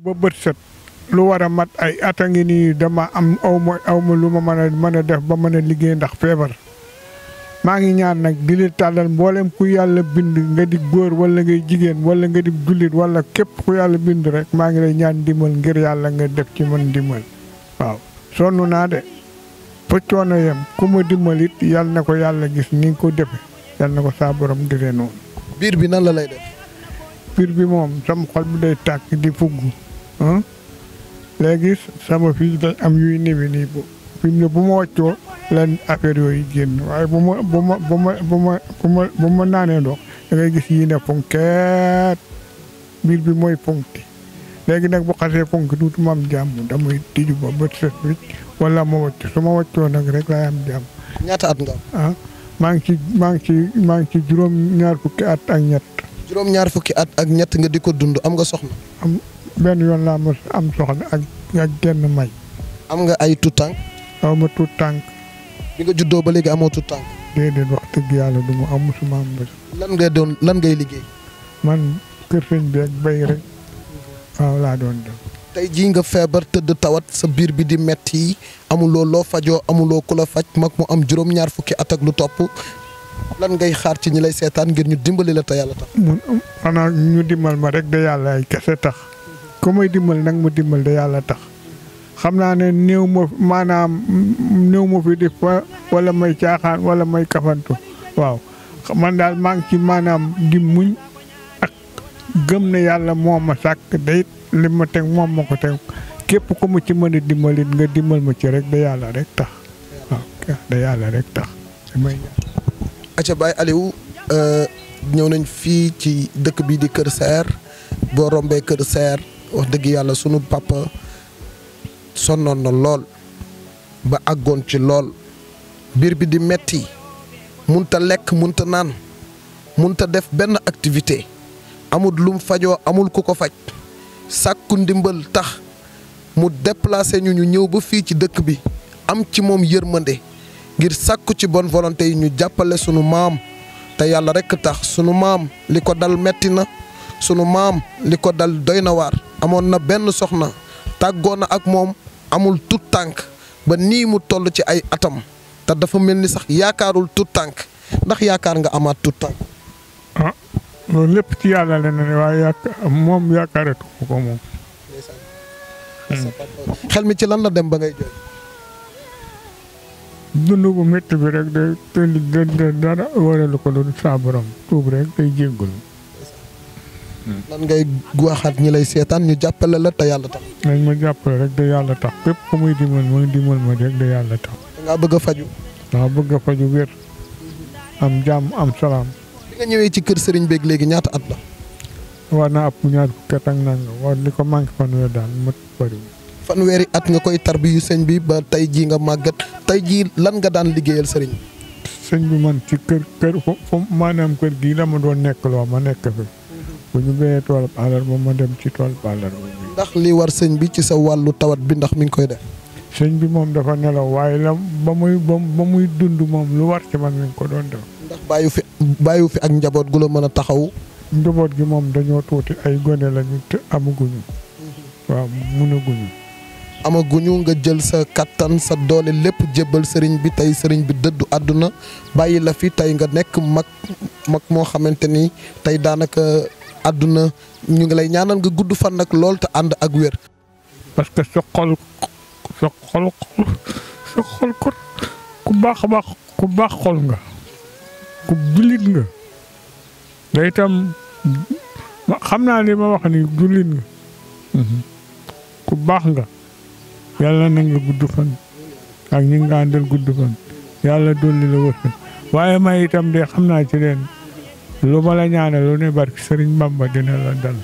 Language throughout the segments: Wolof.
ba bët set lu war a mat ay at a ngi nii dama am aw ma lu ma mën a def ba mën a liggéey ndax feebar maa ngi ñaan nag di leen tàllal mboolem ku yàlla bind nga di góor wala ngay jigéen wala nga di jullit wala képp ku yàlla bind rek maa ngi lay ñaan ndimbal ngir yàlla nga def ci man ndimbal waaw sonn naa de fa coono yem ku ma dimbal it yàlla na ko yàlla gis ni nga ko defe yàlla na ko saa borom defee noonu. biir bi nan la lay def. biir bi moom sama xol bi day tàkk di fugg léegi sama fii day am yuy néewi nii fi mu ne bu ma wàccoo leen affaire yooyu génn waaye bu ma naanee ndox da ngay gis yi ne fonkeet biir bi mooy fonki léegi nag bu xasee fonki tuuti ma am jàmm damay tiju ba bët set wicc wala ma wàcc su ma wàccoo nag rek laay am jàmm. ñaata at nga am. maa ngi ci juróom-ñaar fukki at ak ñett. juróom-ñaar fukki at ak ñett nga di ko dund am nga soxna. am benn yoon laa mos am soxna ak genn may. am nga ay tuut tànk. aw ma tuut tànk. bi nga juddoo ba léegi amoo tuut tànk. déedéet wax dëgg yàlla du ma am musuma am bés. lan ngay liggéey. man kër sëñ bi ak bay rek waaw laa doon def. tey jii nga feebar tëdd tawat sa biir bi di metti amuloo loo fajoo amuloo ku la faj mag mu am juróom-ñaar fukki at ak lu topp lan ngay xaar ci ñi lay seetaan ngir ñu dimbali la te yàlla tax. xanaa ñu dimbal ma rek de yàlla ay kese tax ku may dimbal nag mu dimbal de yàlla tax xam naa ne néew ma fi di fa wala may caaxaan wala may kafantu waaw man daal maa ngi ci maanaam di muñ ak gëm ne yàlla moo ma sàkk day li ma teg moom ma ko teg képp ku mu ci mën a dimbalit nga dimbal ma ci rek da yàlla rek tax waaw da yàlla rek tax damay. acca Baye Aliou ñëw nañ fii ci dëkk bi di Kër Saer boo rombee Kër Saer wax dëgg yàlla sunu papa sonnoon na lool ba àggoon ci lool biir bi di metti munta lekk munta naan munta def benn activité amul lum fajoo amul ku ko faj sàkku ndimbal tax mu déplacé ñu ñëw ba fii ci dëkk bi am ci moom yërmande ngir sàkku ci bonne volonté yi ñu jàppale sunu maam te yàlla rekk tax sunu maam li ko dal metti na sunu maam li ko dal doy na waar amoon na benn soxna tàggoo na ak moom amul tut tànk ba nii mu toll ci ay atam te dafa mel ni sax yaakaarul tut tànk ndax yaakaar nga amaat tut tànk. loolu lépp ci yàlla la ne waaye moom yaakaaratu ko moom. xel mi ci lan la dem ba ngay jooy. dund bu métti bi rek day dara waralu ko doon saa borom tuub rek day jéggul. lan ngay waxaat ñi lay seetaan ñu jàppale la te yàlla tax. nañ ma jàppale rek de yàlla tax képp ku muy dimbal ma rek de yàlla tax. da ngaa bëgg a faju. waaw bëgg a faju wér am jàmm am salaam. bi nga ñëwee ci kër Serigne beeg léegi ñaata at la. war naa ëpp ñaar fukki at ak nangam war li ko manqué fanweer daal mat bëriwul. fanweeri at nga koy tarbiyu sëñ bi ba tey jii nga màggat tey jii lan nga daan liggéeyal sëriñ bi. sëñ bi man ci kër fu maanaam kër gii la ma doon nekk loo ma nekk fi bu ñu béyee tool àllarba ma dem ci tool àllarba bi. ndax li war sëñ bi ci sa wàllu tawat bi ndax mi ngi koy def. sëñ bi moom dafa nelaw waaye la ba muy dund moom lu war ci man mi ngi ko doon def. ndax bàyyiwu fi ak njaboot gu la mën a taxaw. njaboot gi moom dañoo tuuti ay gone lañu te amaguñu. waaw mënaguñu. amaguñu nga jël sa kattan sa doole lépp jébbal sëriñ bi tey sëriñ bi dëddu àdduna bàyyi la fi tey nga nekk mag moo xamante ni tey daanaka àdduna ñu ngi lay ñaanal nga gudd fan nag lool te ànd ak wér. parce que sa xol ko ku baax xol nga ku jullit nga day itam xam naa li ma wax ni jullit nga ku baax nga. yàlla na nga gudd fan ak ñi nga àndal gudd fan yàlla dolli la wërsëg waaye may itam de xam naa ci leen lu ma la ñaanal lu ne barki sëriñ Bamba dina la dal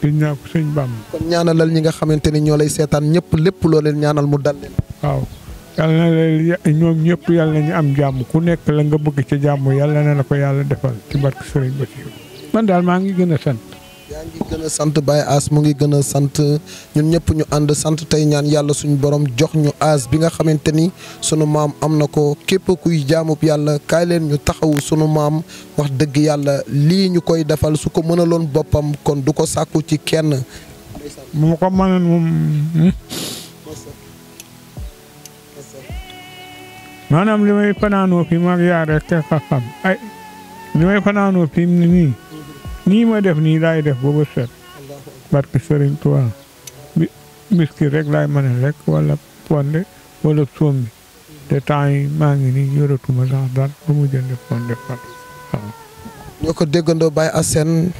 di ñaa ko sëriñ Bamba. kon ñaanalal ñi nga xamante ni ñoo lay seetaan ñëpp lépp loo leen ñaanal mu dal leen. waaw yàlla na ñoom ñëpp yàlla nañu am jàmm ku nekk la nga bëgg ca jàmm yàlla na la ko yàlla defal ci barke Sëriñ Bassirou man daal maa ngi gën a sant. yaa ngi gën a sant Baye As mu ngi gën a sant ñun ñëpp ñu ànd sant tey ñaan yàlla suñu borom jox ñu aas bi nga xamante ni sunu maam am na ko képp kuy jaamub yàlla kaay leen ñu taxawu sunu maam wax dëgg yàlla lii ñu koy defal su ko mënaloon boppam kon du ko sàkku ci kenn. bu ma ko mënoon moom maanaam li may fanaanoo fi mag yaa rek ka xam ay li may fanaanoo fi nii ma def nii laay def ba bët set barke Sëriñ Tuubaa biskit rek laay mën a lekk wala fonde wala sombi te temps yi maa ngi nii yoratuma sax dara lu mu jënd fonde fat waaw. ñoo ko déggandoo Baye Assène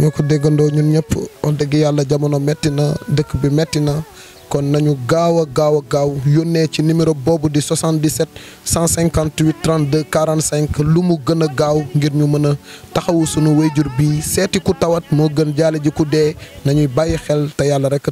ñoo ko déggandoo ñun ñëpp wax dëgg yàlla jamono metti na dëkk bi metti na kon nañu gaaw yónnee ci numéro boobu di 77 158 32 45 lu mu gën a gaaw ngir ñu mën a taxawu sunu wayjur bi seeti ku tawat moo gën jaale ji ku dee nañuy bàyyi xel te yàlla rek